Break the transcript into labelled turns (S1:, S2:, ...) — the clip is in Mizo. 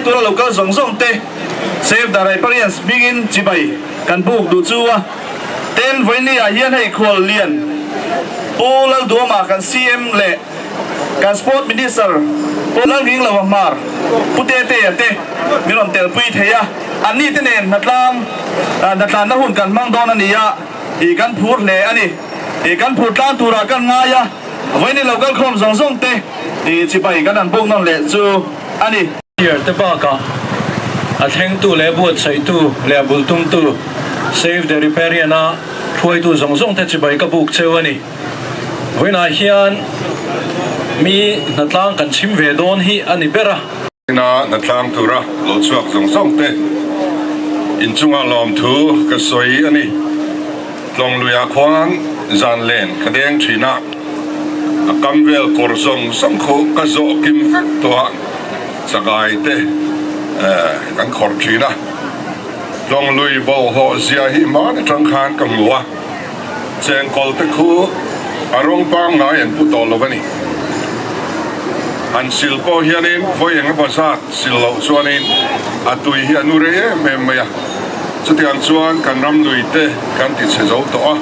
S1: tura lo kal zawng zawng te Save the Riparians hmingin chibai kan buk duh chu a. Tin, vawiini ah hian hei khual lian Pu Lalduama kan CM leh kan Sport Minister Pu Lalnghinglova Hmar, Pu Tetea te min rawn telpui thei a, anni te nen hnatlang hnatlanna hun kan hmang dawn a ni a, ih kan phur hle a ni. Ih kan phur tlang turah kan ngai a, vawiini lo kalkhawm zawng zawng te ih chibai kan han buk nawn leh chu a ni.
S2: Year te bakah a thlengtu leh buatsaihtu leh a bultumtu Save the Riparian a hruaitu zawng zawng te chibai ka buk cheu a ni. Vawiinah hian mi hnatlang kan chhim ve dawn hi a ni ber a.
S3: Ina hnatlang tura lo chhuak zawng zawng te inchunga lawmthu ka sawi a ni. Tlawngluiah khuan zan len ka deng thin a, a kam vel kawr zawng zawng khu ka zawh kim vek tawh a, chakai te kan khawrh thin a. Tlawnglui bawlhhlawh zia hi hman atang khan ka hmu a, chengkawl te khu a rawng pangngai an pu tawh lo a ni. Han sil pawh hianin vawi eng emaw zat sil loh chuanin a tui hi a nu rei em em mai a. Chutiang chuan kan ram lui te kan ti chhe zo tawh a.